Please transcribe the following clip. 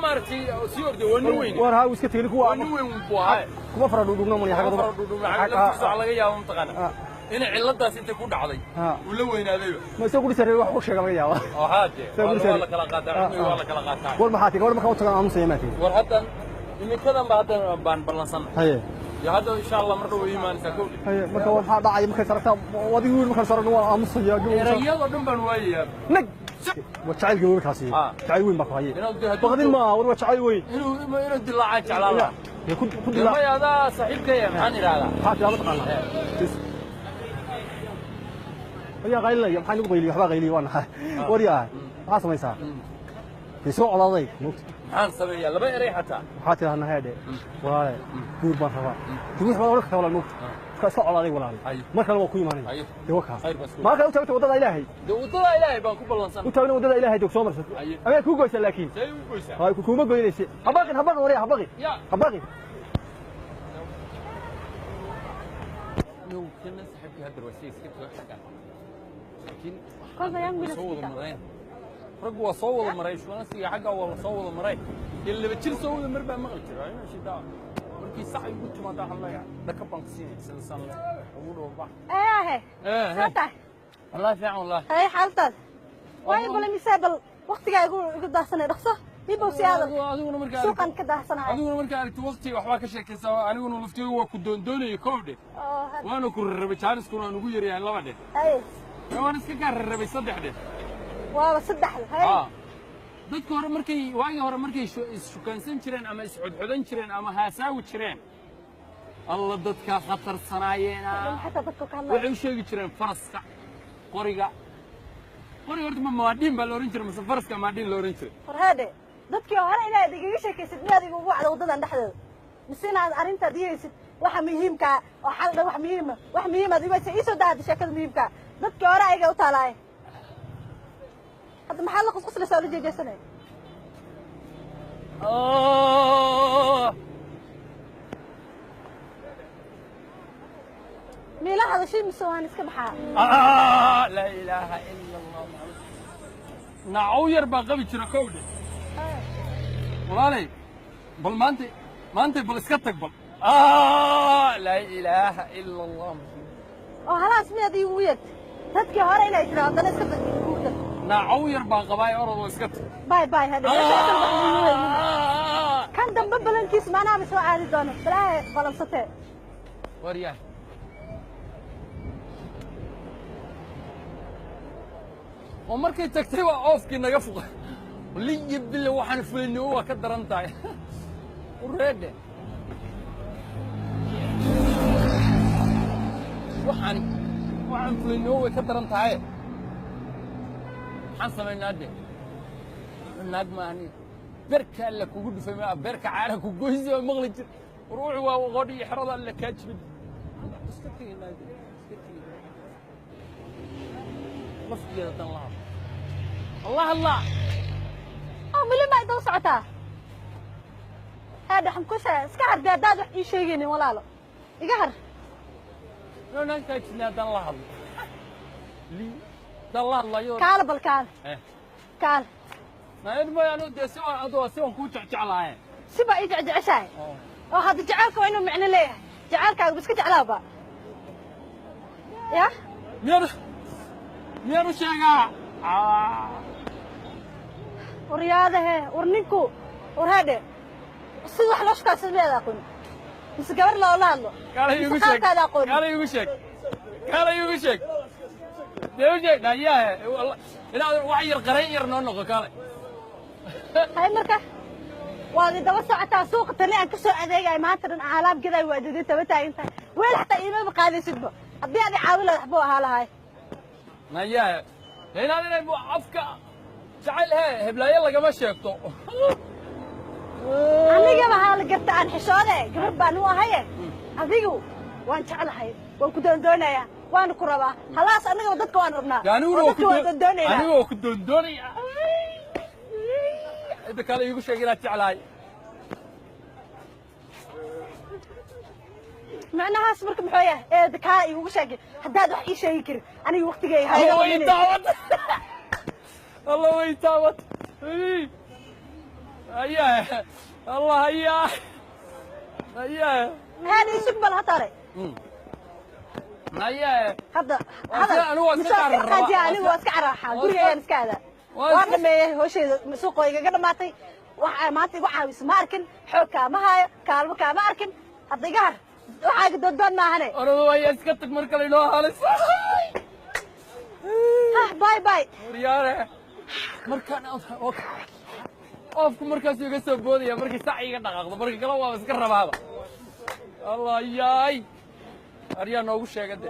maaragtay sii orday waa nin weyn. War haa iska tegin kuwa. Waa nin weyn buu ahaa. Kuma fara dhudhubna mun xagga fara dhudhubna xagga laftiisa waxa laga yaabaa mataqaana in ciladaas inta ku dhacday uu la weynaadayba. Ma isagu dhisay wax u sheega laga yaabaa. Oo haade waa la kala qaataa, cilmiga waa la kala qaataa. War maxaa tii war markaa u tagaan aamusaya maa tii. War haddan iminkadan ba haddan baan ballansanay. Haye. Ya hadda insha Allah mar dhow iimaanaysaa kowdhi. Haye marka waxaa dhacay markay saragtaa adigu wiil markaan saragno waan aamusaya. Erayadoo dhan baan waayayaa. Nag waa jacaylka weelkaasi. Jacayl weyn baa ku haye. Baqdin ma war waa jacayl weyn. Inuu dilaacaan jeclaan lahaa. Ku dilaac. Maya adaa saaxiibkaya maxaan idhaahdaa? Maxaa tiraa mataqaanaa? Waryaa qaylinaya maxaa nagu qayliyo waxbaa qayliyo waa naxay. Waryaa maxaa samaysaa? Dee soo colaaday moogta. Maxaan sameeyaa laba eray xataa. Waxaa tiraa naheedhe walaale guur baan rabaa. Dee wix baad odhan kartaa walaal moogta. Marka iska colaaday walaale. Mar kale waa ku imaanaya. Dee waa kaas. Maa kale u taagta waddada Ilaahay. Dee waddada Ilaahay baan ku ballansan. U taagna waddada Ilaahay joog soo marsan. Ayaa kuu goysaa laakiin. See u goysaa? Hay kuuma goynayse. Habaqin habaqin waryaa habaqin. Habaqin. Kana saaxiibkii hadda waa sii iska tago xagga. Laakiin soo wada mareen. Raggu waa soo wada maray shulansiga xagga waa soo wada maray. Dee laba jir soo wada mar baa maqli jira. Meeshii daa markii sac igu timaado waxaan leeyahay dhaka baan ku siinay sida san le ugu dhow bax. Eehe. Soo Wallahi fiican wallahi. Hay xaaltaad. Way bal misaabal waqtiga igu daahsanay dhaqso. Ibow si aad. Adiguna markaa suuqan ka daahsanahay. Adiguna markaa aragti waqtiga waxbaa ka sheekaysaa aniguna laftaygu waa ku doondoonayay kowdhe. Waana ku rarabay jaaniskuna aan ugu yaryahay laba dhe. Hay. Waan iska kaa rarabay saddex dhe. Waa saddex hay. Dadka hore markay waagii hore markay is-shukaansan jireen ama is-xodxodan jireen ama haasaawi jireen alla dadkaa khatarsanaayeena. Waxay u sheegi jireen faraska qoriga. Qoriga horta ma maadhiin baa la oran jiray mise faraska maadhiin la oran jiray. Warhaade dadkii hore inaad igaga sheekaysid miyaad igu wacda waddadan dhexdeeda mise inaad arrintaad iyaysid waxa muhiimkaa oo xal dhan wax muhiima wax muhiimaad imaysa ii soo daahada sheekada muhiimkaa dadkii hore ayaga u taalaay. Hadda maxaa la qusquslaysaa oo la jeejeesanaya? Miila hadashay mise waan iska baxaa? Laa ilaaha ila Allah. Nacow yar baa qabi jira kowdhe. Walaalay bal maanta maanta bal iska tag bal. Laa ilaaha ila Allah. Oo halaas miyaad iigu yeegtay? Dadkii hore inay tira haddana iska tag. Nacow yar baa qabaay orod oo iska tag. Bay bay hadda. Kan dambe balankiis maanaaba soo aadi doono. Balaahay balansatee. Waryahay. Oo markay tagtay waa oofkii naga fuqay. Liyi bille waxaan fulinay waa ka daran tahay. Ureedhe. Waxaan fulinay way ka daran tahay. Maxaan samaynaa de? Naag maani. Berka alla kugu dhufay ma berka caana ku goysay oo maqli jir. Ruuxu waa qodhi xerada alla kaa jibin. Iska tagay naag. Iska tagay. Laftigeeda tan lahaa. Allah Allah. Oo mili ma idoo socotaa? Hada waxaan ku sheegay iska har dee haddaad wax ii sheegaynin walaalo. Iga har. No naagtaa jidna haddaan la hadlo. Lii haddaan la hadlayo. Kaale bal kaale. Kaale. Naayad mooy anu dee si waan adoo si waan kuu jecjeclaaye. Si baa ii jecjeceshahay. Oo hadda jacaylka waa inuu micno leeyahay. Jacaylkaaga ba iska jeclaaba. Ya? Miyaan u sheegaa? Waryaadahe war ninku war hadhe sida wax loo shukaansan miyaad aqoon mise gabar loola hadlo. Kaale iigu sheeg. Kaale iigu sheeg. Kaale iigu sheeg. Dee u sheeg naayaahe inaad wax yar qarayn yar noo noqo kaale. Hay marka waad i daba socotaa suuqa tani aan ka soo adeegay maanta dhan alaab gaday waa idin taba taagan tahay. Weel xataa iimaba qaadaysidba haddii aad i caawin lahayd waxbuu ahaa lahay. Naayaahe inaad inay afka jacayl hee heblaayo lagama sheegto. Anigaba haa la garta aan xishoode gabar baan u ahaye. Adigu waan jeclahay waan ku doondoonayaa waana ku rabaa halaas anigaba dadka waan rabnaa. Dadka waan doondoonaynaa. Anigu waa ku doondoonayaa. Inta kale iigu sheeg inaad jeclahay. Macnahaas marka muxuu yahay? Eed kaa iigu sheegay haddaad wax ii sheegi karin aniga waqtigay hayo. Allah way taawad. Allah way taawad. Ayaa Allah, ayaa, ayaa. Haada isug bal hata hore. Ayaa. Hadda Waa anigu waa iska mise waa iska cararabaa. dhaqaajiya, anigu waa iska cararxaa, gurigayaan iska aadaa. Waa Waan dhameeyey hawshayda, suuqa waa igaga dhamaatay. Waxa maanta igu caawisa ma arkin, xoog kaama haayo, kaalmo kaama arkin. Hadda iga har, waxaaga dooddoon maahane. Orada waa iska tag, mar kale inoo halis. Hah, bye bye. Horyaale, markaan oofku markaasuu iga soo boodaya, markii sac iga dhaqaaqdo, marka kale waaba iska rabaaba. Allah yaay, aryaa noogu sheega de.